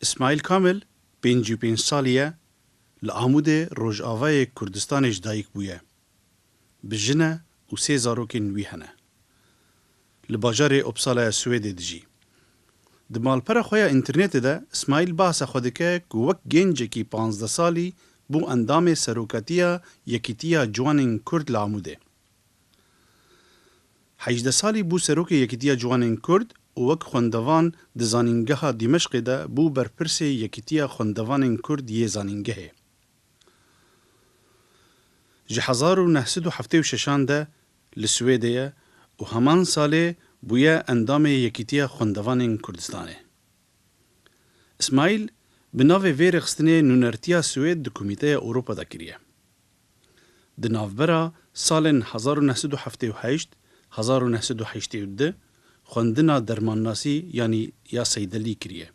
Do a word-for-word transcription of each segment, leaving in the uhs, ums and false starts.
Îsmaîl Kamil pêncî û pênc salî ye, li Amûdê Rojavayê Kurdistanê ji dayik bûye. Bi jin e û sê zarokên wî hene. Li bajarê Uppsalaya Swêdê dijî. Di malpera xwe ya înternetê de Îsmaîl behsa xwe dike ku wek gencekî panzdeh salî bû endamê serokatiya Yekîtiya Ciwanên Kurd li Amûdê. Hejdeh salî bû serokê Yekîtiya Ciwanên Kurd û wek xwendevan di Zanîngeha Dîmeşqê de bû berpirsê Yekîtiya Xwendevanên Kurd yê zanîngehê. Ji hezar û neh sed û heftê û şeşan de li Swêdê ye û heman salê bûye endamê Yekîtiya Xwendevanên Kurdistanê. Îsmaîl bi navê vê rêxistinê nûnertiya Swêd di Komîteya Ewropa de kiriye. Di navbera salên hezar û neh sed û heftê û heşt, hezar û neh sed û heştê û du xwendina dermannasî yanî ya seydelî kiriye.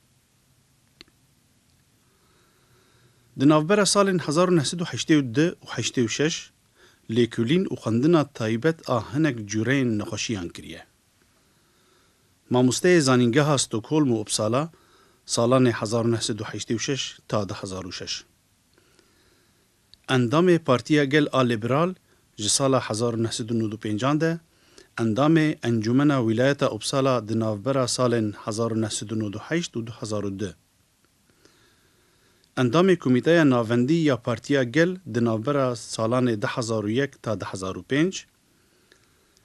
Di navbera salên hezar û neh sed û heştê û du û heştê û şeş lêkolîn û xwendina taybet a hinek cûreyên nexweşiyan kiriye. Mamosteyê Zanîngeha Stockholm û Uppsala, salanê hezar û neh sed û heştê û şeş ta du hezar û şeş. Endamê Partiya Gel a Liberal ji sala hezar û neh sed û nod û pêncan de, endamê Encûmena Wîlayeta Uppsala di navbera salên hezar û neh sed û nod û heşt û du hezar û du. Endamê Komîteya Navendî ya Partiya Gel di navbera salanê du hezar û yek ta du hezar û pênc,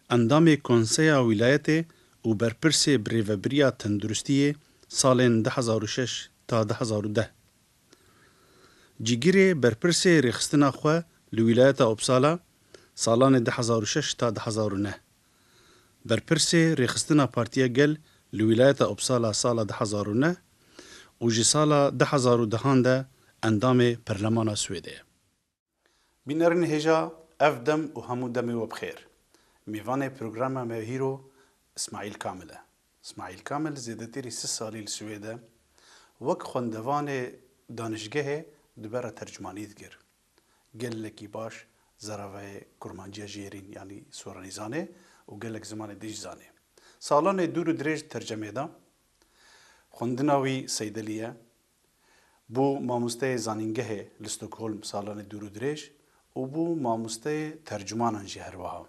endamê Konseya Wîlayetê û berpirsê Birêvebiriya Tenduristiyê salên du hezar û şeş ta du hezar û deh. Cîgirê berpirsê rêxistina xwe li Wîlayeta Uppsala salanê du hezar û şeş ta du hezar û neh. Berpirsê rêxistina Partiya Gel li Wîlayeta Uppsala sala du hezar û neh û ji sala du hezar û dehan de endamê Perlemana Swêdê ye. Bînerên hêja, ev dem û hemû demê we bi xêr. Mêvanê programa me hîro Îsmaîl Kamil e. Îsmaîl Kamil zêdetirî sî salî li Swêd e. Wek xwendevanê danişgehê di ber re tercûmanî dikir. Gelekî baş zeravayê kurmanciya jêrîn, yanî soranî zanê û gelek zimanê din jî zanê. Salanê dûr û dirêj tercemê da. Xwendina wî seydelî ye. Bû mamosteyê zanîngehê li Stockholm salanê dûr û dirêj û bû mamosteyê tercûmanan jî her wiha.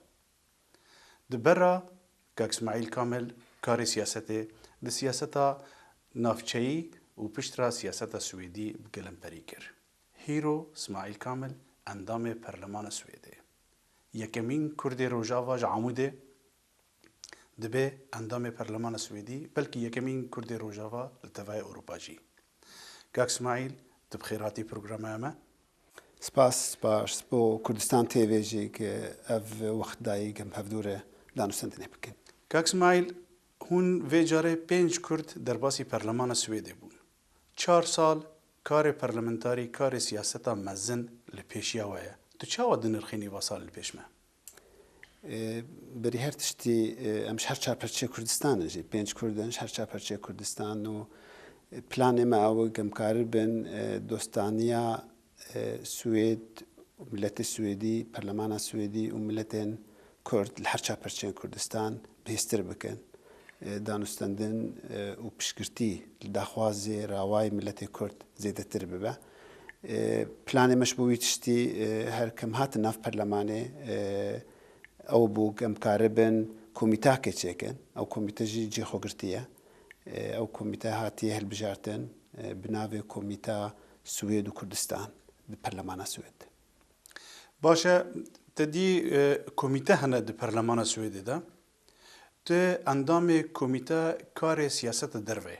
Di ber re Kak Îsmaîl Kamil karê siyasetê di siyaseta navçeyî û piştre siyaseta Swêdî bi gelemperî kir. Hîro Îsmaîl Kamil endamê Perlemana Swêdê ye. Yekemîn Kurdê Rojava ji Amûdê dibe endamê Perlemana Swêdî, belkî yekemîn Kurdê Rojava li tevayê Ewropa jî. Kak Îsmaîl, tu bi xêr hatî programa me. Spas, spas bo Kurdistan T V jî ke ev wext dayî ke em hevdû re danûstendinê bikin. Kak Îsmaîl, hûn vê carê pênc Kurd derbasî Perlemana Swêdê bûn. Çar sal karê parlamentarî, karê siyaseta mezin li pêşiya we ye. Tu çawa dinirxînî va sal li pêş me? E, berî her tiştî, e, em ji her çar perçeyê Kurdistan in jî. Pênc Kurd in ji her çar perçeyê Kurdistan û, e, planê me ew e, em karibin, e, dostaniya, e, Swêd, miletê Swêdî, Perlemana Swêdî û miletên Kurd li her çar perçeyên Kurdistan bihêztir bikin. E, danûstendin, e, û piştgirtî li daxwazê rawayê miletê Kurd zêdetir bibe. E, planê me ji bo wî tiştî, e, her kim hatin nav perlemanê, e, ew bû ku em karibin komîtakê çêkin. Ew komîte jî cihê xwe girtiye. E, ew komîte hatiye hilbijartin, e, bi navê Komîta Swêd û Kurdistan di Perlemana Swêd. Baş e, te dî, e, komîte hene di Perlemana Swêdê de. Tu endamê Komîte Karê Siyaseta Derve.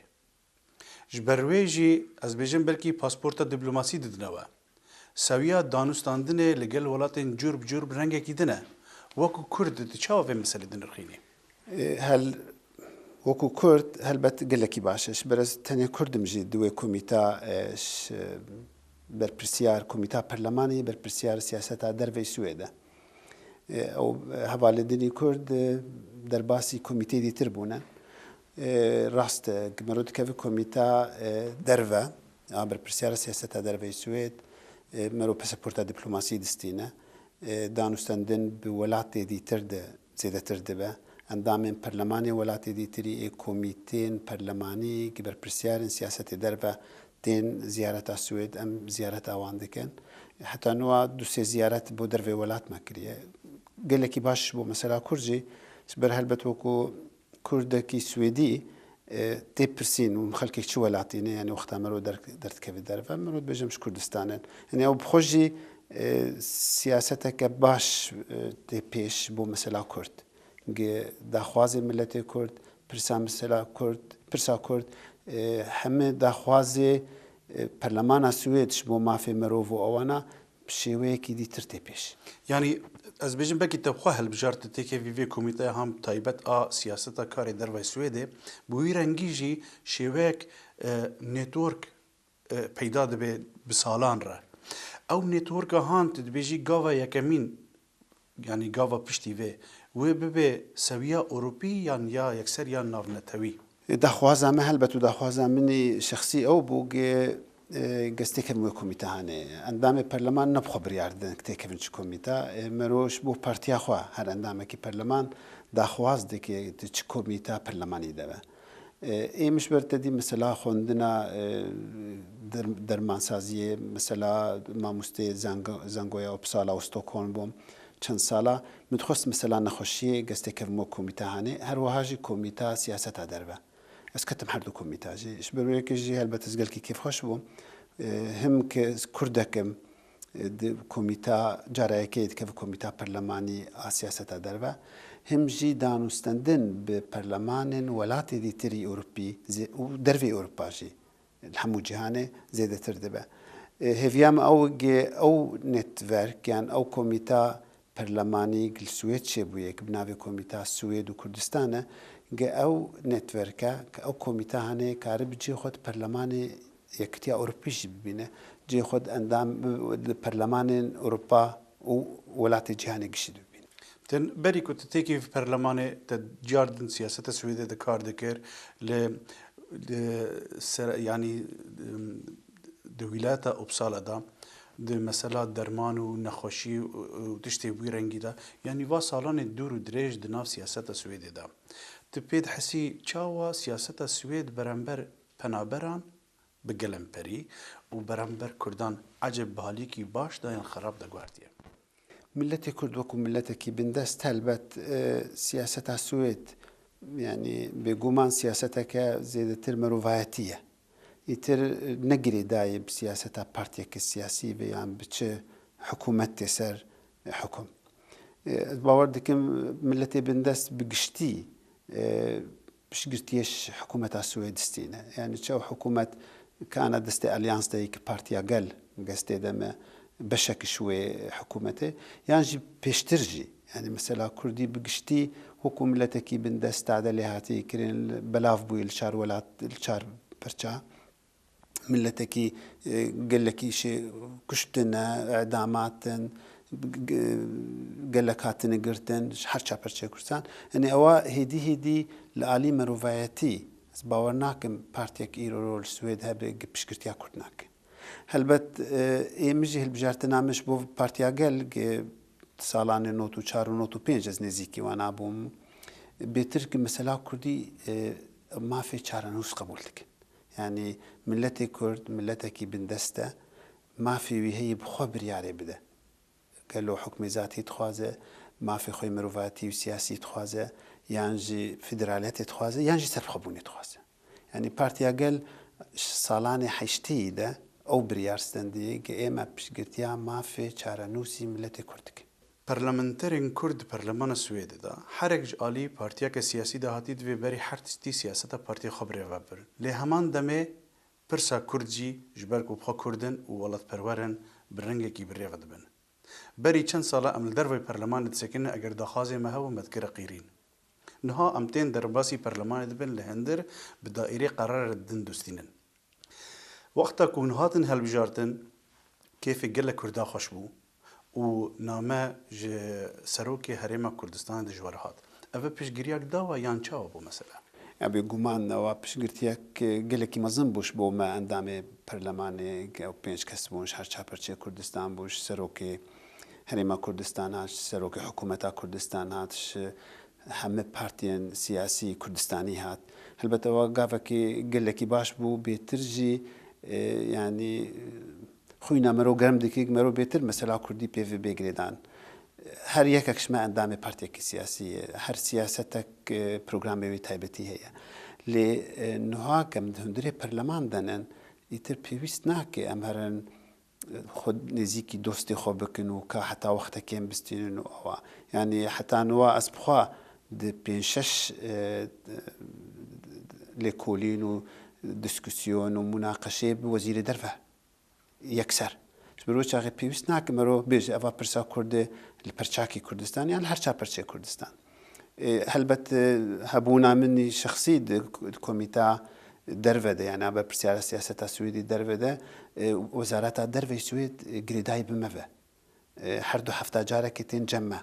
Ji ber wê jî ez bêjim belkî pasporta diplomasî didine we. Sewiya danûstandinê li gel welatên cûr bi cûr bi rengekî din e. Wekî Kurd tu çawa vê meselê dinirxînî? E, hel, wekî Kurd helbet gelekî baş e. Ji ber ez tenê Kurd im jî di wê komîta, e, ş-, berpirsiyar, komîta perlemanê berpirsiyar siyaseta derveyî Swêd e. E, ew, e, hevalê din ê Kurd, e, derbasî komîteyê dîtir bûne. E, rast e, mero dikeve komîta, e, derve, a berpirsiyara siyaseta derveyî Swêd, e, mero pasaporta diplomasî distîne. E, danûstendin bi welatê dîtir de zêdetir dibe. Endamên perlemanê welatê dîtirî ê komîtên perlemanî ki berpirsiyarên siyasetê derve tên ziyareta Swêd, em ziyareta wan dikin. Heta niha du sê ziyaret bo dervê welat me kiriye. Gelekî baş bo mesela Kurd jî, ji ber helbet wekû Kurdekî Swêdî, e, tê pirsîn û xelkek çi welatî ne, yani wexta mero der-, derdikeve derve, mero dibêjim ji Kurdistan in. Yani ew bi xwe jî, e, siyaseteke baş, e, tê pêş bo mesela Kurd. Gi daxwazê miletê Kurd, pirsa mesela Kurd, pirsa Kurd, e, hemî daxwazê, e, Perlemana Swêd ji bo mafê mirov û ewana bi şêweyekî dîtir tê pêş. Yanî ez bêjim belkî te bi xwe hilbijart, tu têkevî vê komîteya ham taybet a siyaseta karê dervayê Swêdê, bi wî rengî jî şêweyek, e, network, e, peyda dibe bi salan re. Ew networka han tu dibêjî gava yekemîn, yanî gava piştî vê, wê bibe sewiya Ewropî yan ya yekser yan navnetewî? Daxwaza me helbet û daxwaza min î şexsî ew bû, ge, e, gestêkevin wê komîte hanê. Endamê perleman ne bi xwe biryar didin têkevin çi komîta. E, mero ji bo partiya xwe her endamekî perleman daxwaz dike tu çi komîta perlemanî de be. E, ê min ji ber te dî mesela xwendina, e, der-, dermansaziyê, mesela mamostê Zang-, Zangoya Uppsala û Stockholm bûm çend sala. Min dixwest mesela nexweşiyê gestêkevim wek komîta hanê, her wiha jî komîta siyaseta derve. Ez ketim her du komîta jî. Ji ber wê yekê jî helbet ez gelkî kêfxweş bûm. E, him ke ez Kurdek im, e, di komîta, cara yekê dikeve komîta perlemanî a siyaseta derve. Him jî danûstendin bi perlemanên welatê dîtirî Ewropî zê-, û dervê Ewropa jî li hemû cîhanê zêdetir dibe. E, hêviya min ew ge ew netwerk yan ew komîta perlemanî li Swêd çêbûye, ki bi navê Komîta Swêd û Kurdistan e, ge ew netwerke, ki ew komîta hanê karibe cihê xwe di perlemanê Yekitiya Ewropî jî bibîne, cihê xwe di endam, di perlemanên Ewropa û welatê cîhanê gişî de bibîne. Ten berî ku tu têkî perlemanê te cardin siyaseta Swêdê de kar dikir, li, li ser, yanî, di wîlayeta Uppsala de, di mesela derman û nexweşî û, û tiştê wî rengî de, yanî va salanê dûr û dirêj di nav siyaseta Swêdê de. Tu pê dihesî çawa siyaseta Swêd berember penaberan bi gelemperî û berember Kurdan ecêb bi haliyekî baş de yan xerab de guhertiye? Miletê Kurd wekû miletekî bindest helbet, e, siyaseta Swêd, yanî bêguman siyaseteke zêdetir mirovayetî ye. Îtir ne girêdayî bi siyaseta partiyeke siyasî ve yan bi çi hikûmet tê ser hikum. E, ez bawer dikim miletê bindest bi giştî, e, piştgirtiyê ji hikûmeta Swêd distîne. Yanî çi ew hikûmet kana destê alyans de yê ki Partiya Gel gestê de me beşek ji wê hikûmetê, yan jî pêştir jî. Yanî mesela Kurdî bi giştî wekû miletekî bindest tade lê hatiye kirin, belav bûye li çar welat, li çar pirça. Miletekî, e, gelekî şê kuştine, edamat in, g-, gelek hatine girtin, ji her çar perçeyê Kurdistan. Yanî ewa hêdî hêdî li alî mirovayetî, ez bawer nakim partiyek îro li Swêd hebe gi piştgirtiya Kurd nake. Helbet, e, ê min jî hilbijartina min ji bo Partiya Gel gi salanê not û çar û not û pênc ez nêzîkî wana bûm. Bêtir ki mesela Kurdî, e, mafê çarenûs qebûl dikin. Yanî miletê Kurd, miletekî bindest e, mafê wî heye bi xwe biryarê bide. Gelo hukmê zatî dixwaze, mafê xwe yê mirovayetî û siyasî dixwaze, yan jî federaliyetê dixwaze, yan jî serbixwebûnê dixwaze. Yanî Partiya Gel ji salanê heşteyî de ew biryar stendiye, ke ê me piştgirtiya mafê çarenûsî miletê Kurd dikin. Parlamenterên Kurd di Perlemana Swêdê de herek ji alî partiyeke siyasî de hatî divê berî her tiştî siyaseta partiyê xwe birêve bibirin. Lê heman demê pirsa Kurd jî ji ber ku bi xwe Kurd in û welatperwer in bi rengekî birêve dibin. Berî çend sala em li derveyê perlemanê disekinin, eger daxwazê me hebû me dikire qîrîn. Niha em tên derbasî perlemanê dibin, li hindir bi daîrê qerarê din dustînin. Wexta ku hûn hatin hilbijartin, kêfê gelek Kurda xweş bû û name ji Serokê Herêma Kurdistanê dijwar hat. Ev piştgiriya dawa yan çawa bû mesela? Ya bêguman ewa piştgirtiyek gelekî mezin bû ji bo me endamê perlemanê, ew pênc kes bûn, ji her çar perçeyê Kurdistan bû, ji Serokê Herêma Kurdistan hat, ji Serokê Hikûmeta Kurdistan hat, ji hemî partiyên siyasî Kurdistanî hat. Helbet ewa gavekî gelekî baş bû, bêtir jî, E, yanî, e, xwîna mero germ dike, mero bêtir mesela kurdî pê ve bê girêdan. Her yekek ji me endamê partiyekî siyasî ye. Her siyasetek, e, programê wî taybetî heye. Lê, e, niha ke em di hundirê perleman de nin, îtir pêwîst nake em herin, e, xwe nêzîkî dostê xwe bikin û ka heta wextekê em bistînin û ewa. Yanî heta niha ez bi xwe di pênc şeş, e, lêkolîn û diskusyon û munaqeşeyê bi wezîrê derve yekser. Ji ber wê çaxê pêwîst nake mero bêje eva pirsa Kurd e li perçakî Kurdistan yan li her çar perçeyê Kurdistan. E, helbet, e, hebûna min î şexsî di, di komîta derve de, yani berpirsiyara siyaseta Swêdî derve de, e, wezareta derve yê Swêd, e, girêdayî bi me ve. E, her du hefta carekê tên cem me.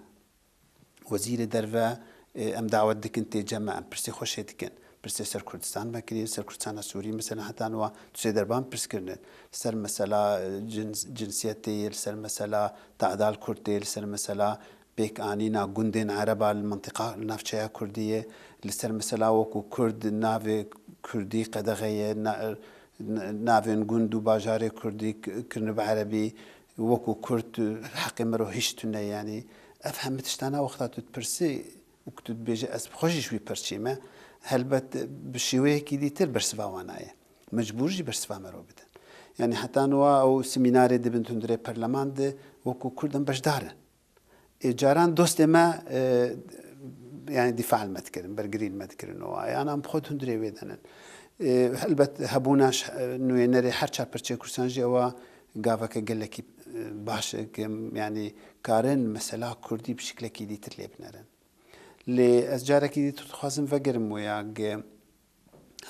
Wezîrê derve, e, em dawet dikin tê cem me, em pirsê xwe şê dikin. Pirsê ser Kurdistan me kiriye, ser Kurdistana Sûrî mesela heta niha tu sê derban pirs kirine. Li ser mesela, e, cins-, cinsiyetê ye, li ser mesela tadal Kurd tê, li ser mesela pêk anîna gundên Ereba li mintiqa, li navçeya Kurdî ye, li ser mesela wekû Kurd navê Kurdî qedexe ye, na-, n-, navên gund û bajarê Kurdî k-, kirine bi Erebî, wekû Kurd heqê mero hîç tune, yanî ev hemî tiştana wexta tu dipirsî û ku tu dibêje ez bi xwe jî ji wî perçî me, helbet bi şêweyekî dîtir bersiva wan naye. Mecbûr jî bersiva mero bidin. Yanî heta niha ew semînarê dibin hundirê perleman de wekû Kurd em beşdar in. Ê, caran dostê me, e, yani dîfa li me dikirin, bergirî li me dikirin û yan em bi xwe di hundirê wê de nin. E, helbet hebûna ş-, e, nûênerê her çar perçeyê Kurdistan jî ewa gaveke gelekî, e, baş e, ke em, yani karin mesela Kurdî bi şiklekî dîtir lê binerin. Lê ez carekî dîtir dixwazim vegerim wê ya ge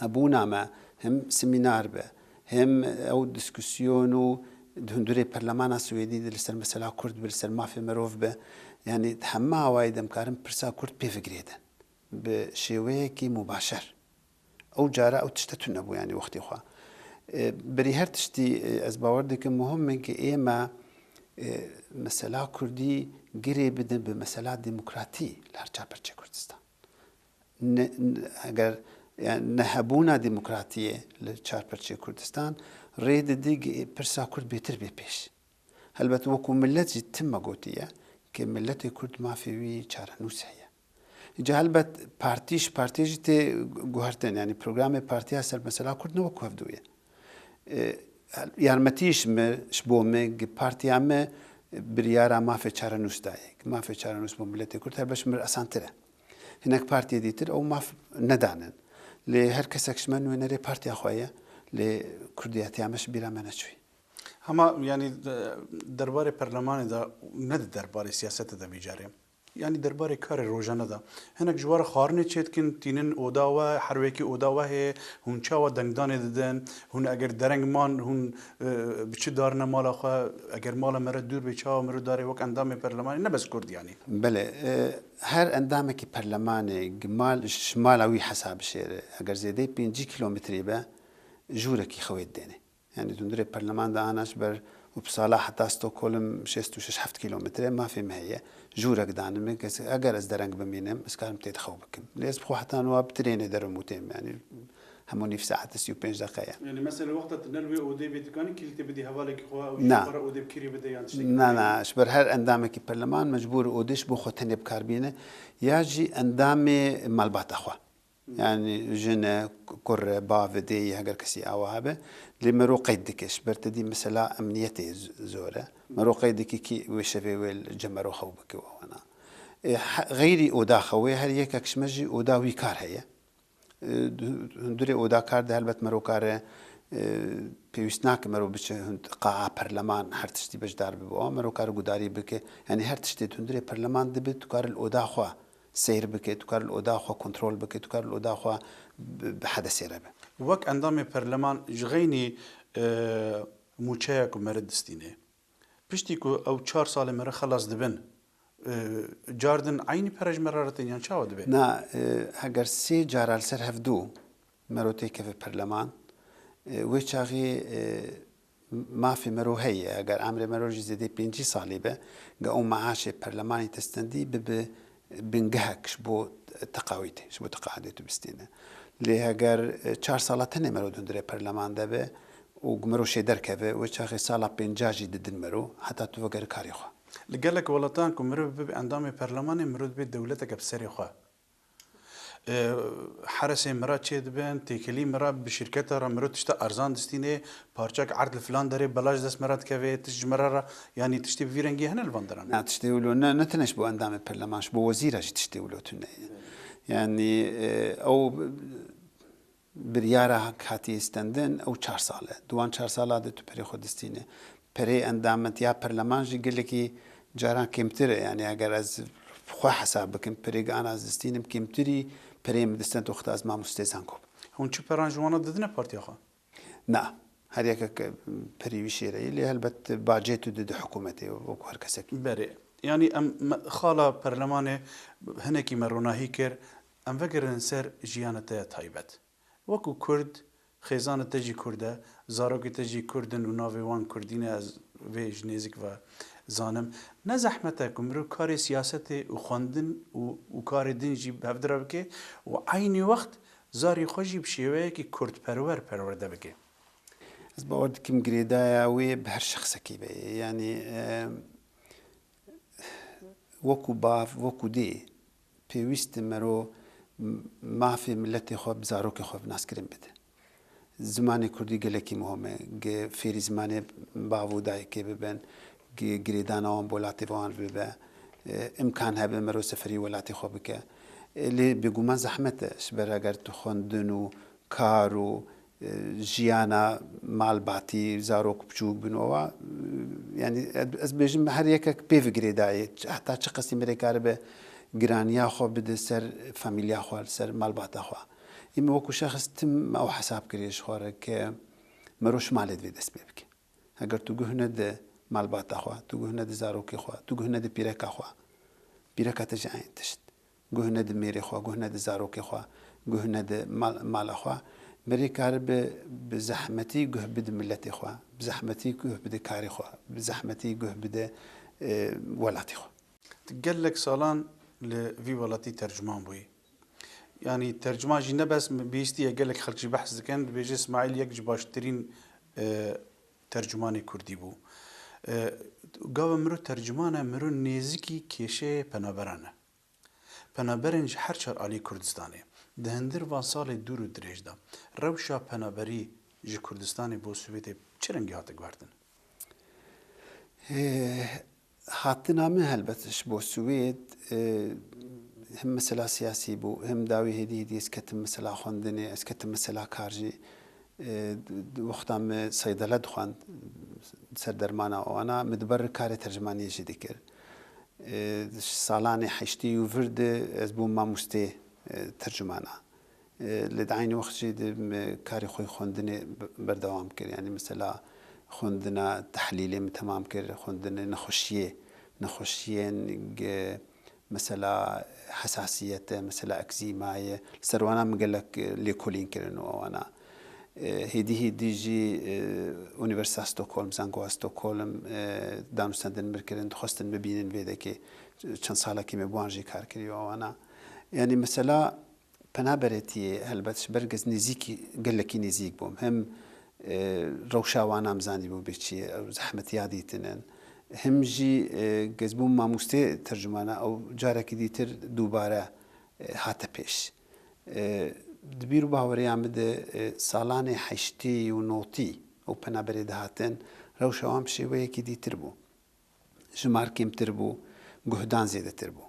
hebûna me him semînar be, him ew diskusyon û di hundirê perlemana Swêdî de li ser mesela Kurd be, li ser mafê merov be, yanî hema awayî de em karin pirsa Kurd pê ve girêdin. Bi şêweyekî mubaşer. Ew cara ew tişte tune bû, yanî wextê xwe. E, berî her tiştî, e, ez bawer dikim muhim in ke ê me, e, mesela Kurdî girê bidin bi mesela demokratî li her çar perçeyê Kurdistan. Ne, ne, eger, yani nehebûna demokratiyê li çar perçeyê Kurdistan rê didî pirsa Kurd bêtir bê pêş. Helbet wekû millet jî tim me gotiye ke miletê Kurd mafê wî çarenûs heye. Îca helbet partî ji partiyê jî tê guhertin, yani programê partiya ser mesela Kurd ne wekû hevdû ye. E, yarmetî ji me, ji bo me, gi partiya me biryara mafê çarenûs dayê. Mafê çarenûs bo miletê Kurd helbet ji me re esantir e. Hinek partiyê dîtir ew maf nedanin. Lê her kesek ji me nûnerê partiya xwe ye, lê kurdiyetiya me ji bîra me neçûyî. Hema, yanî, de-, derbarê perlemanê de, ne di derbarê siyasete de vî carê. Yanî derbarê karê rojane de. Hinek ji we re xwarinê çêdikin, tînin oda we, her wekî oda we heye, hûn çawa dengdanê didin, hûn eger dereng man, hûn, e, bi çi darine mala xwe, eger mala me re dûr bê, çawa miro darê wek endamê perlemanê, ne bes Kurd yanî. Belê, e, her endamekî perlemanê gi mal, ji mala wî hesab bişêre, eger zêdeyî pêncî kîlometrê be, jûrekî xewê didêne. Yani hundirê perleman de ana ji ber Uppsala heta Stockholm şêst û şeş heft kîlometre mafê me heye. Jûrek danime, kes, eger ez dereng bimînim, ez karim tê de xew bikim. Lê ez bi xwe heta niha bi trênê derim û têm, yani hemû nîv saet, sî û pênc deqe ye. Yani mesela wexta tu ne li wê odê bê, dikanî kilîtê bidî hevalekî xwe, ew jî Na. xwe re odê bi kirî bide yan tiştekî Na, bide? Na, ji ber her endamekî perleman mecbûr odê ji bo xwe tenê bi kar bîne, ya jî endamê malbata xwe. Yani jin e, kur e, bav e, dê ye, heger kesî awa hebe. Lê mero qeyd dike, ji ber te dî mesela emniyetê z-, zor e. Mero qeyd dike kî wê şevê wê li cem mero xew bike û wana. E, he-, xeyrî oda xewê, her yekek ji me jî oda wî kar heye. E, du-, hundirê oda kar de helbet mero kare, e, pêwîst nake mero biçe hund-, qaa perleman her tiştî beşdar bibe. Mero kare gudarî bike. Yani her tiştê hundirê perleman dibe, tu kare li oda xwe seyr bike, tu kar li oda xwe kontrol bike, tu kar li oda xwe bi, bi hede sêre be. Wek endamê perleman ji xeynî, e, mûçeya ku me re distîne. Piştî ku ew çar salê me re xelas dibin, e, car din eynî pere ji me re retin yan çawa dibe? Na, e, heger sê cara li ser hevdû mero têkeve perleman, e, wê çaxê, e, mafê mero heye, eger emrê mero jî zêdê pêncî salî be, ge ew meaşê perlemanî te stendî bibe bingehek ji bo teqawîtê, ji bo teqaudê tu bistîne. Lê heger, e, çar sala tenê mero di hundirê perleman de be, û miro şê derkeve, wê çaxê sala pênca jî didin miro, heta tu vegere karê xwe. Li gelek welatan ku mirov bibe endamê perlemanê, mirov dibê dewleteke bi serê xwe. E, Heresê mira çêdibin, têkilî mira bi şîrketa re mirov tişta erzan distînê, parçek erd li filan derê belaş dest mira dikeve, tişt ji mira re, yanî tiştê bi vî rengî hene li van deran? Na, tiştê wilo ne, ne tenê ji bo endamê perleman, ji bo wezîra jî tiştê wilo tune ye. Yanî, e, ew biryara hatiye stendin, ew çar sal e. Di wan çar sala de tu perê xwe distîne. Perê endametiya perleman jî gelekî caran kêmtir e. Yanî eger ez xwe hesab bikim, perê gana ez distînim kêmtirî perê min distend wexta ez mamostê zanko bûm. Hûn çi peran ji wana didine partiya xwe? Na. Her yekek perî wî şêreyî, lê helbet bacê tu dide hikûmetê wekî her kesekî. Berê. Yanî em me-, xala perlemanê hinekî me ronahî kir, em vegerin ser jiyana te ya taybet. Wekî Kurd, xêzana te jî Kurd e, zarokê te jî Kurd in û navê wan Kurdî ne, ez vê ji nêzik ve zanim. Ne zehmet e ku mirov karê siyasetê û xwendin û, û karê din jî bi hev re bike û eynî wext zarê xwe jî bi şêweyekî kurdperwer perwerde bike. Ez bawer dikim girêdaya wê bi her şexsekî be. Yanî, e, wekî bav, wekî dê, pêwîst e mero m-, mafê miletê xwe bi zarokê xwe bi naskirin bide. Zimanê kurdî gelekî muhim e. Gi fêrî zimanê bav û dayikê bibin, gi girêdana wan bi welatê wan bibe. E, imkan hebe mero seferî welatê xwe bike. E, lê bêguman zehmet e. Ji ber eger tu xwendin û kar û, e, jiyana malbatî, zarok biçûk bin û ewa, e, yanî ez bêjim her yekek pê ve girêdayî. Heta çi qasî mirê karibe giraniya xwe bide ser famîlya xwe, ser malbata xwe. Ê me wekî şexs tim me ew hesab kiriye ji xwe re ke mero ji malê divê dest pê bike. Heger tu guh nede malbata xwe, tu guh nede zarokê xwe, tu guh nede pîreka xwe, pîreka te jî eyn tişt. Guh nede mêrê xwe, guh nede zarokê xwe, guh nede mal-, mala xwe. Mirê karibe bi zehmetî guh bide miletê xwe, bi zehmetî guh bide karê xwe, bi zehmetî guh bide, e, welatê xwe. Tu gelek salan li vî welatî tercûman bûyî. Yanî tercûman jî ne bes bihîstiye, gelek xelk jî behs dikin, dibêje Îsmaîl yek ji baştirîn, e, tercûmanê kurdî bû. E, gava miro tercûman e, miro nêzikî kêşeyê penaberan e. Penaberên ji her çar aliyê Kurdistanê. Di hundir van salê dûr û dirêj de rewşa penaberî ji Kurdistanê bo Swêdê çi rengî hate guhertin? Ê, hatina min helbet ji bo Swêd, ê, him mesela siyasî bû, him dawî hêdî hêdî ez ketim mesela xwendinê, ez ketim mesela kar jî. Ê, di, di wexta min seydele dixwend, ser dermana wana, min di ber karê tercümaniyê jî dikir. Ê, di salanê heştê û vir de ez bûm mamostê, ê, tercümana. Ê, lê di eynî wext jî de min karê xwe yê xwendinê be-, berdewam kir. Yanî mesela xwendina tehlîlê min temam kir, xwendinê nexweşiyê, nexweşiyên ge-, mesela hesasiyet e, mesela ekzîma ye. Li ser wana min gelek, e, lêkolîn kirin û wana. E, hêdî hêdî jî, e, Unîversîteya Stockholm, Zangowa Stockholm, e, danûstendin min kirin, dixwestin bibînin vê dekê. Çend salekî me bi wan jî kar kiriye û wana. Yanî mesela penaberetiyê helbet ji ber ez nêzîkî, gelekî nêzîk bûm. Hem, e, rewşa wan em zanîbû bê çi ye, ew zehmetiya dîtinin. Hem jî, e, ez bûm mamostê tercumana, ew carekî dîtir dubare, e, hate pêş. E, di bîr û baweriya min de, e, salanê heştê û notî ew penaberê dihatin, rewşa wan bi şêweyekî dîtir bû. Jimar kêmtir bû, guhdan zêdetir bû.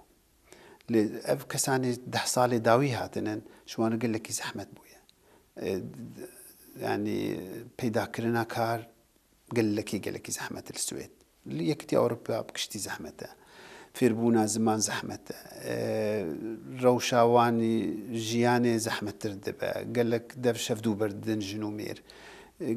Lê ev kesanê deh salê dawî hatinin, ji wan re gelekî zehmet bûye. E, d-, yanî peydakirina kar gelekî, gelekî zehmet e li Swêd. Li Yekîtiya Ewropa bi giştî zehmet e. Fêrbûna ziman zehmet e. E, rewşa wan ê jiyanê zehmettir dibe. Gelek dev şev dû berdidin jin û mêr.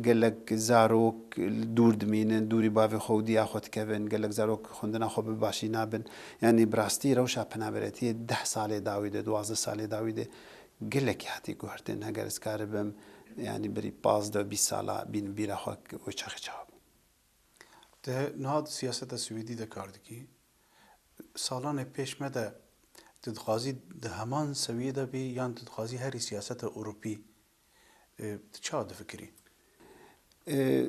Gelek zarok li dûr dimînin, dûrî bavê xwe û diya xwe dikevin, gelek zarok xwendina xwe bi başî nabin. Yanî bi rastî rewşa penaberetiyê deh salê dawî de, duwazdeh salê dawî de gelekî hatî guhertin. Heger ez karibim, yanî berî pazdeh bîst sala bînim bîra xwe wê çaxê çawa bû. Te niha di siyaseta Swêdî de kar dikî. Salanê pêş me de tu dixwazî di heman sewiyê de bî yan tu dixwazî herî siyaseta Ewropî E, tu çawa difikirî? E,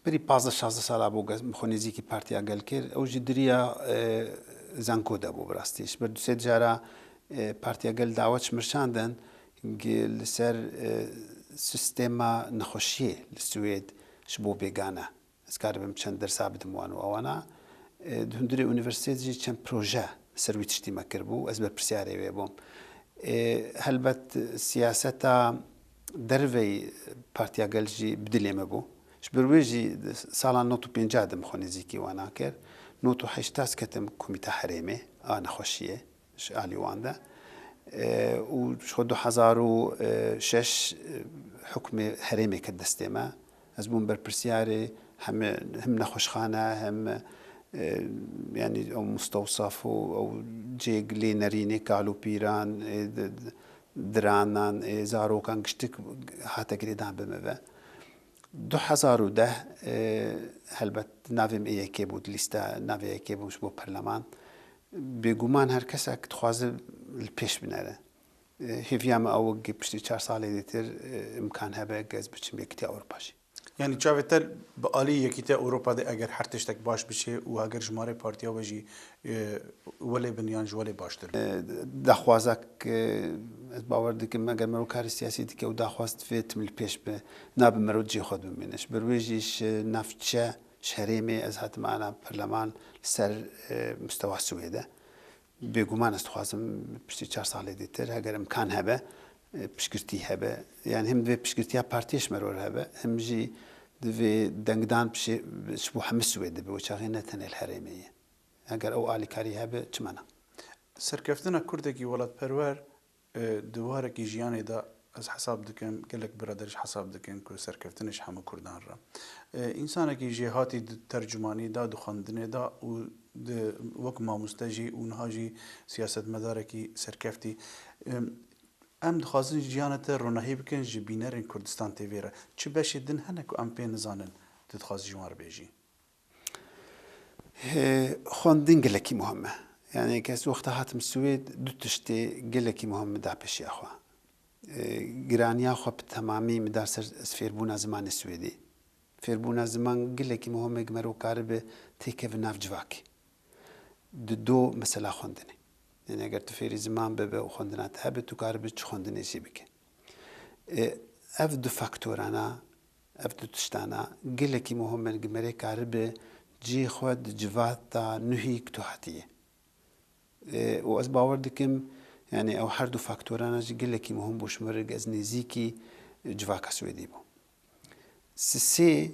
berî pazdeh şazdeh sala bû, min xwe nêzîkî Partiya Gel kir. Ew jî di riya, e, Zenko de bû bi rastî. Ji ber du sê cara, e, Partiya Gel dawet ji min şandin, gi-, li ser, e, sîstema nexweşiyê li Swêd ji bo bêgane. Ez karibim çend dersa bidim wan û ewana. E, di hundirê unîversîtet jî çend proje li ser wî tiştî me kiribû. Ez berpirsiyarê wê bûm. E, helbet siyaseta derveyî Partiya Gel jî bi dilê me bû. Ji ber wê jî sala nod û pêncî de min xwe nêzîkî wana kir. Nod û heştê ez ketim komîta herêmê a nexweşiyê ji alî wan de. E, û ji xwe du hezar û şeş, e, hukmê herêmê ket destê me. Ez bûm berpirsiyarê hem, hem nexweşxane, hem, e, yanî ew mustewsaf û ew cêg lê nerînê kal û pîran, e, d-, d-, diranan, e, zarokan giştik hate girêdan bi me ve. Du hezar û deh, e, helbet navê min ê yekê bû, di lîsta navê yekê bû ji bo perleman. Bêguman her kesek dixwaze li pêş binere. E, hêviya min ew e, piştî çar salê dîtir, e, imkan hebe, ez biçim Yekîtiya Ewropa jî. Yanî çavê te bi alî Yekîtiya Ewropa de eger her tiştek baş biçe û heger jimarê partiya we jî, e, welê bin yan ji welê baştir be? E, daxwazek, e, ez bawer dikim, eger mero karê siyasî dike û daxwaz divê tim li pêş be, nabe mero cihê xwe bimîne. Ji ber wê jî ji navçe, ji herêmê ez hatim ana perleman li ser, e, mustewa Swêde. Bêguman ez dixwazim piştî çar salê dîtir, heger imkan hebe, e, piştgirtî hebe. Yani hem divê piştgirtiya partiyê ji me re hebe, hem jî divê dengdan pişê, ji bo hemî Swêd dibe, wê çaxê ne tenê li herêmê ye. Heger ew alîkarî hebe, çima ne? Serkeftina Kurdekî welatperwer, e, di warekî jiyanê de ez hesab dikim, gelek birader jî hesab dikin ku serkeftinê ji hemû Kurdan re. E, însanekî jêhatî di tercumanî de, di xwendinê de û di, wek mamoste jî û niha jî siyasetmedarekî serkeftî. E, em dixwazin jiyana te ronahî bikin ji bînerên Kurdistan T V re. Çi beşê din hene ku em pê nizanin, tu dixwazî ji wan re bêjî? He, xwendin gelekî muhim e. Yani, kes wexta hatim Swêd, du tiştê gelekî muhim min da pêşiya xwe. E, giraniya xwe bi temamî min da ser ez fêrbûna zimanê Swêdî. Fêrbûna ziman gelekî muhim e, gi mero karibe têkeve nav civakê. Di do mesela xwendinê. Yani, eger tu fêrî ziman bibe û xwendina te hebe, tu karibe çi xwendinê jî bike. E, ev du faktorana Ev du tiştana gelekî muhim in, gi merê karibe cihê xwe di civata nuhî ku tu hatiye. E, û ez bawer dikim, yani ew her du faktorana jî gelekî muhim bû ji min re, ez nêzîkî civaka Swêdî bûm. Sisê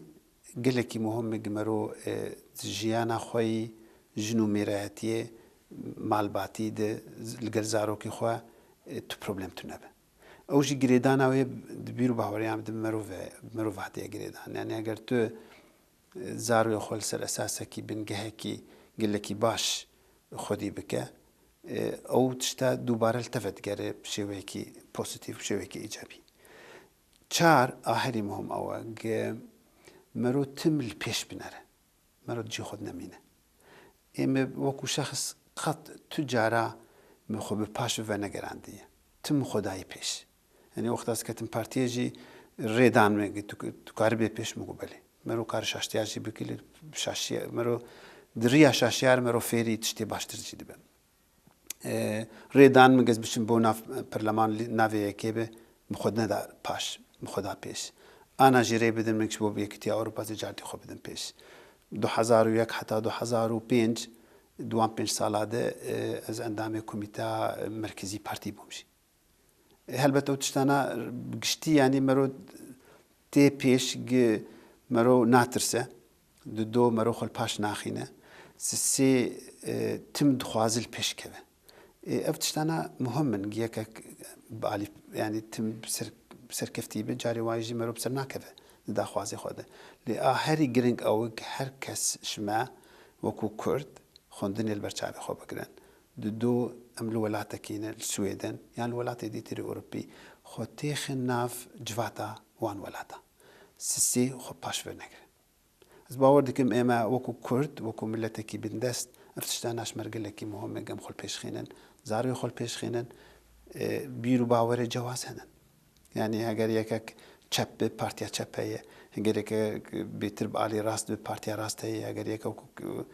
gelekî muhim e, gi mero, e, di jiyana xwe yî jin û mêrayetiyê, malbatî de, li gel zarokê xwe, e, tu problem tune be. Ew jî girêdana wê di bîr û baweriyan de bi merov e, bi merov hatiye girêdan. Yani eger tu, e, zarokê xwe li ser esasekî bingehekî gelekî baş xwedî bike, e, ew tişta dubare li te vedigere bi şêweyekî pozîtîf, bi şêweyekî îcabî. Çar, a herî muhim ew e, ge mero tim li pêş binere. Mero cî xwe nemîne. Ê me wekû şexs qet tu cara me xwe bi paş ve negerandiye. Tim xwe dayî pêş. Yani wexta ez ketim partiyê jî rê dan me, tu, tu karibê pêş, min got belê. Mero kar şaştiya jî bikî, li şaşiya, mero di riya şaşiyar mero fêrî tiştê baştir jî dibe. E, rê dan min ez biçim bo nav, perleman li, navê yekê be, min xwe neda paş, min xwe da pêş. Ana jî rê bidin min ji bo bi Yekîtiya Ewropa zî cartî xwe bidin pêş. Du hezar û yek heta du hezar û pênc, di wan pênc sala de, e, ez endamê Komîta Merkezî Partî bûm jî. E, helbet ew tiştana bi giştî, yanî mero tê pêş, gi mero natirse, di do mero xwe li paş naxîne, sisê, e, tim dixwaze li pêş keve. E, ev tiştana muhim in, gi yekek bi alî, yanî tim bi ser, bi serkeftî be, carê wayî jî mero bi ser nakeve di daxwazê xwe de. Lê a herî giring ew e, her kes ji me wekû Kurd, xwendinê li ber çavê xwe bigirin. Di do em li welatekî ne, li Swêd in, yan li welatê dîtir ê Ewropî, xwe têxin nav civata wan welata. Sisê xwe paş ve negirin. Ez bawer dikim, ême wekû Kurd, wekû miletekî bindest, ev tiştana ji me re gelekî muhim e, em xwe li pêş xînin, zarokê xwe li pêş xînin, e, bîr û bawerê cewaz henin. Yani eger yekek çep bi, partiya çep heye. Heger yeke bêtir bi alî rast bi, partiya rast heye. Heger yeke wekû,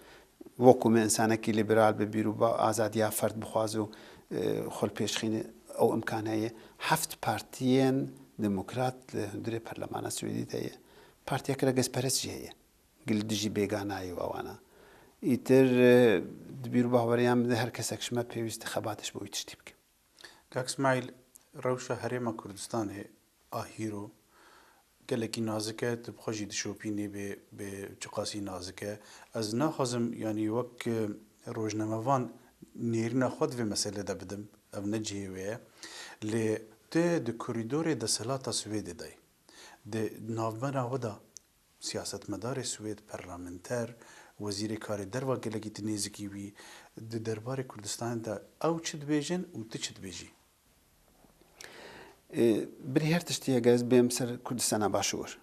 wekû me insanekî liberal bi, bîr û ba-, azadiya ferd bixwaz û, e, xwe li pêş xîne, ew imkan heye. Heft partiyên demokrat li hundirê perlemana Swêdî de ye. Partiya kiregezperest jî heye. Gil dijî bêganayî û ewana. Îtir, e, di bîr û bahweriya min de her kesek ji me pêwîst e xebatê ji bo wî tiştî bike. Kak Smaîl, rewşa Herêma Kurdistanê a hîro gelekî nazik e, tu bi xwe jî dişopînî bê, bê çiqasî nazik e. Ez naxwazim, yanî wek, e, rojnamevan nêrîna xwe di vê meselê de bidim, ev ne cihê wê ye. Lê tu di korîdorê desthilata Swêdê de yî. Di navbera we de siyasetmedarê Swêd, parlamenter, wezîrê karê derva gelekî tu nêzikî wî, di derbarê Kurdistanê de ew çi dibêjin û tu çi dibêjî? Ê, birî her tiştî hege ez bêm ser Kurdistana Başûr.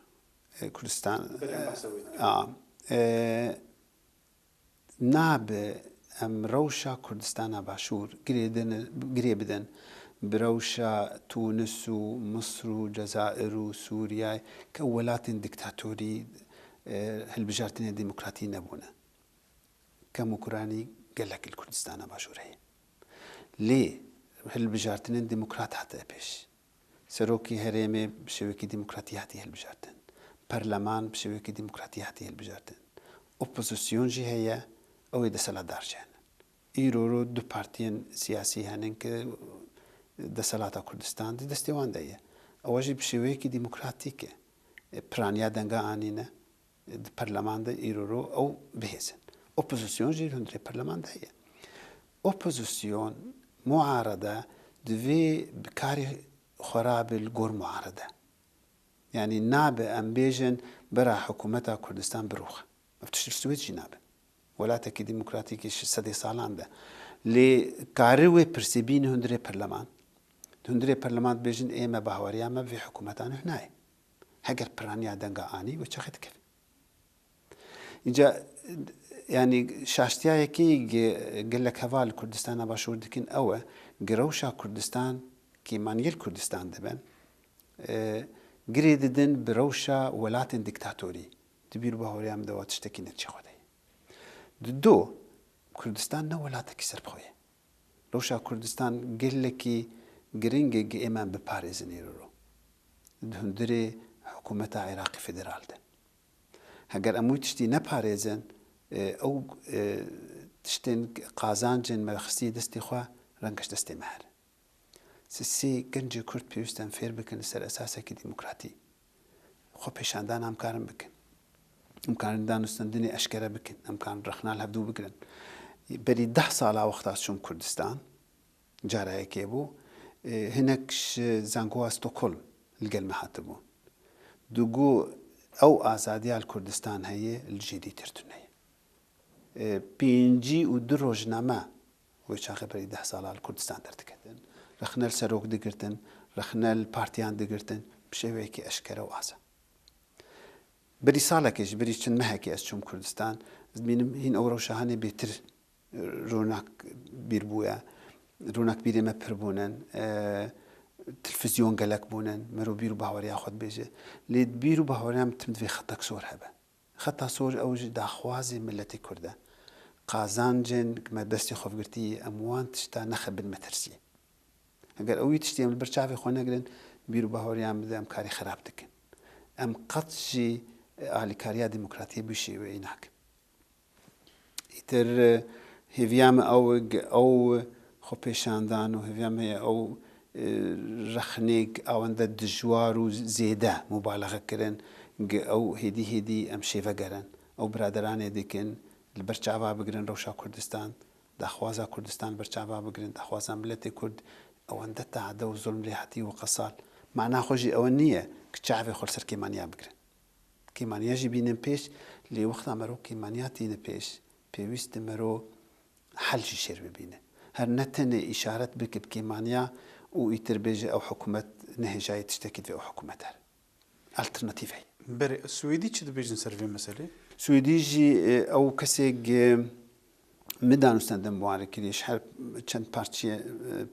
Ê, Kurdistan, Belê, em behsa wê dikin. A, ê, nabe em rewşa Kurdistana Başûr girê din, girê bidin bi rewşa Tûnis û Misir û Cezayir û Sûriyeyê, ke welatên dîktatorî, e, hilbijartinê demokratî nebûne. Kemûkuranî gelek li Kurdistana Başûr heye. Lê hilbijartinên demokrat hate pêş. Serokê herêmê bi şêwekî demokratî hatiye hilbijartin. Perleman bi şêwekî demokratî hatiye hilbijartin. Opozîsyon jî heye, ew ê deselatdar jî hene. Îro ro du partiyên siyasî henin ku deselata Kurdistan di destê wan de ye. Ew jî bi şêweyekî demokratîk e. E, piraniya denga anîne. Di perleman de îro ro ew bihêzin. Opozîsyon jî hundirê perleman de heye. Opozîsyon, muarede divê bi karê xwe rabe li gor muarede. Yanî nabe em bêjin bira hikûmeta Kurdistan birûxe. Ev tişt li Swêd jî nabe. Welatekî demokratîkî ji sedê salan de. Lê karî wê pirsê bîne hundirê perleman. Hundirê perleman dibêjin ê me bahweriya me bi vê hikûmeta nuh nayê. Heger piraniya denga anî wê çaxê dikeve. Îca, yanî şaştiya yekê ge-, gelek heval li Kurdistana Başûr dikin ew e, gi rewşa Kurdistan, kêmaniyê li Kurdistan dibin, e, girê didin bi rewşa welatên dîktatorî. Di bîr û bahweriya min de wa tiştekî ne çi xwe de ye. Di do, Kurdistan ne welatekî serbixwe ye. Rewşa Kurdistan gelekî giring e, gi ême biparêzin îro ro. Di hundirê hikûmeta Iraqê federal de. Heger em wî tiştî neparêzin, e, ew, e, tiştên qazancên me xistî destê xwe, rengê ji destê me here. Sisê gencê Kurd pêwîst e em fêr bikin li ser esasekî demokratî. Xwepêşandana em karin bikin. Em karin danûstandinê eşkere bikin. Em karin rexna li hevdû bigirin. Berî deh sala wexta ez çûm Kurdistan, cara yekê bû, e, hinek ji zangowa Stockholm li gel me hatibûn. Digo ew azadiya li Kurdistan heye, li cihê dîtir tune ye. E, pêncî û du rojname wê çaxê berî deh sala li Kurdistan derdiketin. Rexne li serok digirtin, rexne li partiyan digirtin, bi şêweyekî eşkere û aza. Berî salekê, ji berî çend mehekê ez çûm Kurdistan, ez dibînim hîn ew rewşa hanê bêtir, e, ronak bîr bûye. Ronakbîrê me pir bûnin, e, televîzyon gelek bûnin, mero bîr û bahweriya xwe dibêje. Lê di bîr û bahweriya min tim divê xetek sor hebe. Xeta sor ew ji daxwazê miletê Kurd e. Qazancên me destê xwe girtî, em wan tişta nexebin metirsiyê. Heger ew wî tiştî em li ber çavê xwe negirin, bîr û bahweriya min de em karî xerab dikin. Em qet jî alîkariya demokratiyê bi şêweyî nakin. Îtir, e, hêviya me ew, ew xwepêşandan û hêviya me ye ew, e, rexnêk awende dijwar û zêde mubalexe kirin, gi ew hêdî hêdî em şêvegerin. Ew biraderanê dikin, li ber çava bigirin rewşa Kurdistan, daxwaza Kurdistan li ber çava bigirin, daxwaza miletê Kurd, ewende tade û zulm lê hatî û qesal. Mana xwe jî ewe niye ki çavê xwe li ser kêmaniya bigirin. Kêmaniya jî bînin pêş, lê wexta mero kêmaniya tîne pêş, pêwîst e mero hel jî şêr bibîne. Her ne tenê îşaret bike bi kêmaniya û îtir bêje ew hikûmet nehêjayî tiştekî divê ew hikûmet here. Alternatîf heye. Berê, Swêdî çi dibêjin ser vê meselê? Swêdî jî, e, ew kesê gi Min danûstendin bi wan re kirî, ji her çend parçiyê,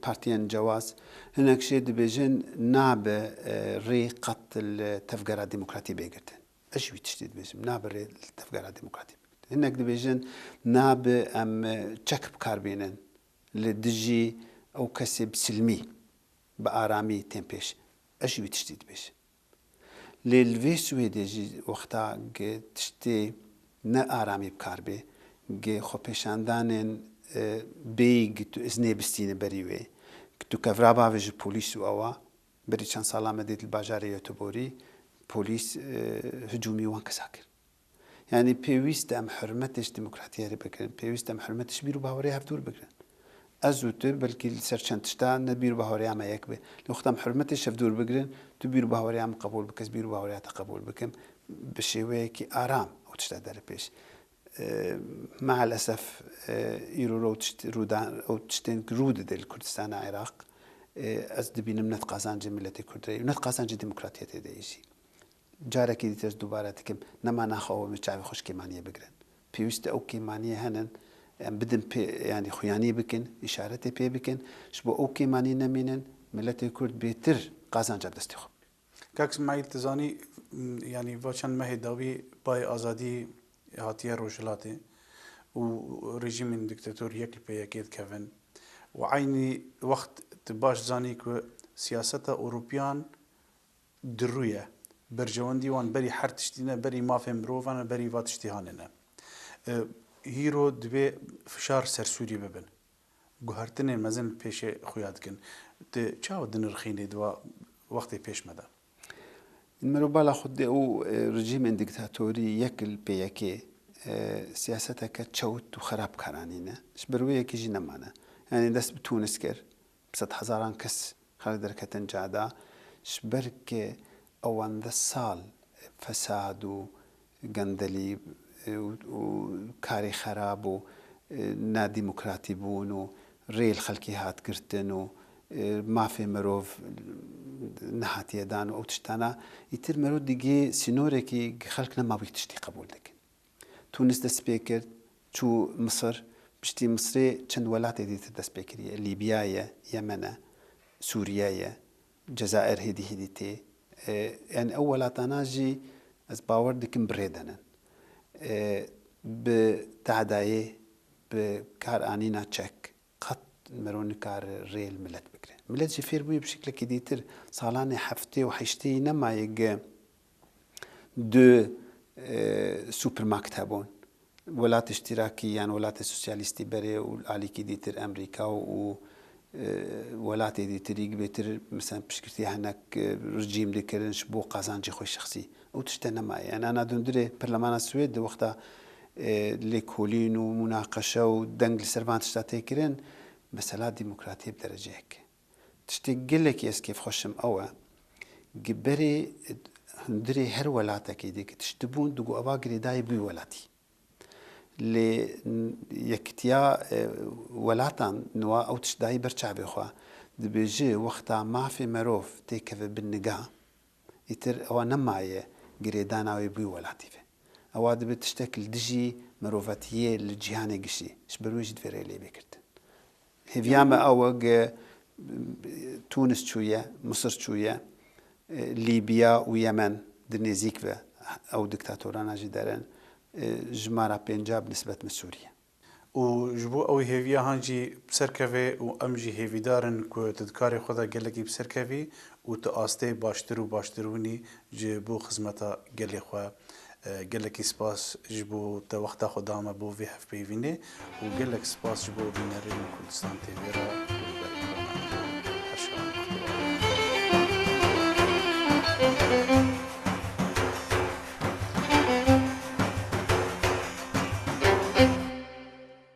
partiyên cewaz, hinek jê dibêjin nabe, e, rê qet li tevgera demokratî bê girtin. Ez jî wî tiştî dibêjim, nabe rê li tevgera demokratî bê girtin. Hinek dibêjin nabe em, e, çek bi kar bînin li dijî ew kesê bi silmî, bi aramî tên pêş. Ez jî wî tiştî dibêjim. Lê li vê Swêdê jî wexta gi tiştê ne aramî bi kar bê, gi xwepêşandanên, e, bêyî gi tu iznê bistîne berî wê, gi tu kevra bavêjî polîs û ewa, berî çend sala me dît li bajarê Göteborgî polîs, e, hicûmî wan kesa kir. Yanî pêwîst e em hurmetê ji demokratiyê re bigirin, pêwîst e em hurmetê ji bîr û bawerê hevdûr bigirin. Ez û tu belkî li ser çend tişta ne bîr û bawereya me yek be. Lê wexta em hurmetê ji hevdûr bigirin, tu bîr û bawereya min qebûl bike, ez bîr û bawereya te qebûl bikim, bi şêweyekî aram ew tişta dere pêş. E, meelesef, e, îro ew tişt-, rûdan, ew tiştên rû dide li Kurdistana Iraq, e, ez dibînim ne di qazancê miletê Kurd re, ne di qazancê demokratiyetê de yî jî. Carekî dîtir ez dubare dikim, nema naxwe ew em ê çavê xwe ji kêmaniyê bigirin. Pêwîst e ew kêmaniyê henin, em bidin pê, yanî xuyanî bikin, îşaretê pê bikin, ji bo ew kêmanî nemînin, miletê Kurd bêtir qazanca destê xwe. Kak Smaîl, tu zanî, m, yanî va çend mehê dawî bayê azadî hatiye Rojhilatê û rejîmên diktator yek li pê yekê dikevin û eynî wext tu baş zanî ku siyaseta Ewropiyan di rû ye. Berjewendî wan berî her tiştî ne, berî mafên mirovan e, berî va tiştî hanê ne. E, hîro divê fişar ser Sûrî bibin. Guhertinên mezin li pêşê xuya dikin. Tu çawa dinirxînî di wa wextê pêş me de? Mirov bala xwe dê û, e, rejîmên diktatorî yek li pê yekê, e, siyaseteke çewt û xerab karanîne. Ji ber wê yekê jî nemane. Yanî dest bi Tûnis kir. Bi sedhezaran kes xelk derketin cada, ji ber ke ewende sal fesad û gendelî, e, û, û karê xerab û, e, nedemokratî bûn û rê li xelkê hat girtin û, e, mafê mirov nehatiye dan û ew tiştana, îtir mirov digê sînorekî xelk nema wî tiştî qebûl dikin. Tûnis dest pê kir, çû Misir, piştî Misirê çend welatê dîtir dest pê kiriye. Lîbya ye, Yemen e, Sûriye ye, Cezayir hêdî hêdî tê. E, yani ew welatana jî ez bawer dikim bi rê denin. E, bi tadayê, bi kar anîna çek, qet mero nikare rê li milet bigire. Milet jî fêr bûye bi şeklekî dîtir. Salanê heftê û heştê nemaye ge du, e, supermarket hebûn. Welatê îştîrakî yan welatê sosyalîstî berê û alîkî dîtir Amerîka û, e, welatê dîtirî bêtir, mesela, piştgirtiya hinek, e, rejîm dikirin ji bo qazancê xwe şexsî. Ew tişte nemaye. Yani ana dundirê Perlemana Swêd di wexta, e, lêkolîn û munaqeşe û deng li ser van tişta tê kirin, mesela demokratiyê bi dereceyek. Tiştê gelekî ez kêfxweş im ew e, gi berê hundirê her welatekî de ki tişt dibûn, digo eva girêdayî bû welatî. Lê n-, yekitiya, e, welatan niwa ew tişt dayî ber çavê xwe. Dibêje wexta mafê merov têkeve bin niga, îtir ewa nemaye girêdana wê bû welatî ve. Ewa dibe tiştek li dijî mirovatiyê li cîhanê gişî. Ji ber wê jî divê rê lê bê girtin. Hêviya me ew e ge Tûnis çûye, Misir çûye, e, Lîbiya û Yemen di nêzîk ve ew diktatorana jî derin, e, jimara pênca bi nisbet min Sûriye. Û ji bo ew hêviya han jî bi ser keve û em jî hêvîdar in ku tu di karê xwe de gelekî bi ser kevî û tu astê baştir û baştir winî ji bo xizmeta gelê xwe. E, gelekî spas ji bo te wexta xwe da me bo vê hevpeyvînê û gelek spas ji bo bînerên Kurdistan T V re û berî xwe me. Her şevan xweş.